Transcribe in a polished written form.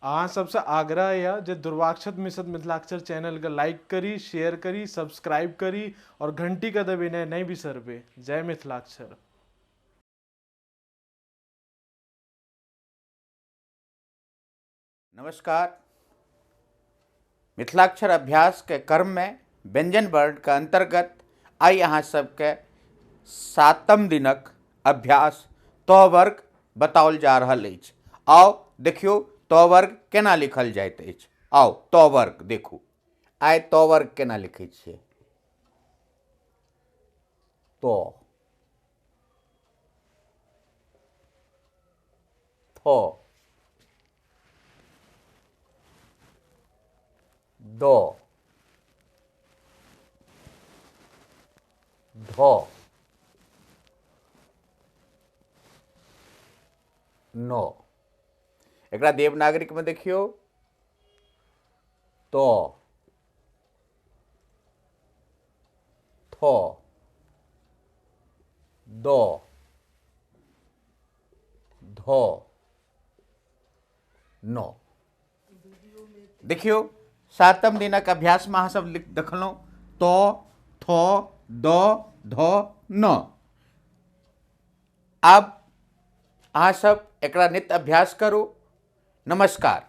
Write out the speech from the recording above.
अहाँ सबसँ आग्रह यऽ जे दुर्वाक्षत मिश्र मिथिलाक्षर चैनलके लाइक करी, शेयर करी, सब्सक्राइब करी आओर घंटीके दबेनाइ नहि बिसरबै। जय मिथिलाक्षर। नमस्कार। मिथिलाक्षर अभ्यास के क्रम में व्यंजन वर्ण के अंतर्गत आइ अहाँ सबके 7म दिनक अभ्यास त वर्ग बताओल जा रहल अछि। आउ देखियौ त वर्ग केना लिखल जाइत अछि। आउ त वर्ग देखू, आइ त वर्ग केना लिखै छियै। त, थ, द, ध, न। एकरा देवनागरिक में देखियौ, त, थ, द, ध, न। देखियौ 7म दिनक अभ्यास में अहाँ सब देखलहुँ त, थ, द, ध, न। आब अहाँ सब एकरा नित्य अभ्यास करू। नमस्कार।